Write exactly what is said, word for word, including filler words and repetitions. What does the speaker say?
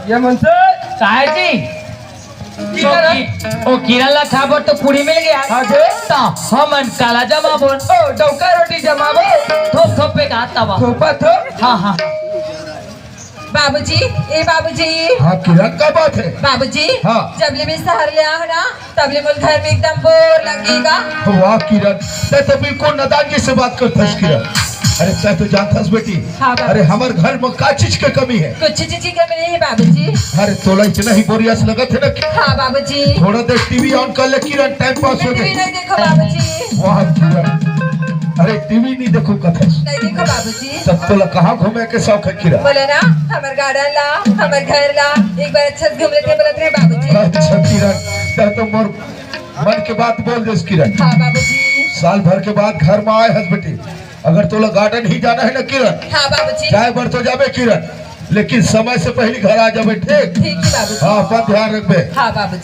ये मन से काय जी? ओ कि-, ओ किरण ला खाए बर तो पूड़ी मिल गया। हाँ जी। त हमन काला जमाबो। ओ, डौका रोटी जमाबो। थोप थोप पे का तवा। थोपा थोप। हाँ, हाँ। बाबूजी, ए बाबूजी। हाँ किरण, का बात है? बाबूजी, हाँ। जब ले मैं शहर ले आए हँव ना, तब ले मोर घर में एकदम बोर लगेगा। वाह किरण, तैं तो बिल्कुल नादान जी से बात करथस किरण। अरे तैं तो जानथस बेटी, हाँ बाबूजी। अरे हमर घर में का चीज के कमी है? कुछ चीज की कमी नहीं है बाबूजी। अरे तोला इतना ही बोरियस लगत है ना कि हाँ बाबूजी। थोड़ा देर टीवी on कर ले किरण, टाइम पास हो जाए। टीवी नहीं देखो बाबूजी। वाह किरण, अरे टीवी नहीं देखो कथस। नहीं देखो बाबूजी। तब तोला कहाँ घूमे के शौक है किरण? बोले ना, हमर गार्डन ला, हमर घर ला, एक बार अच्छा से घूम लेते बोलत रहे बाबूजी। अच्छा किरण, तैं तो मोर मन के बात बोल देस किरण। हाँ बाबूजी। साल भर के बाद घर में आए हस बेटी, अगर तोला गार्डन ही जाना है ना किरण, हाँ बाबूजी। जाए बर तो जाबे किरण, लेकिन समय से पहले घर आ जाबे, ठीक? ठीक है बाबूजी। हाँ, अपन ध्यान रखबे। हाँ बाबूजी।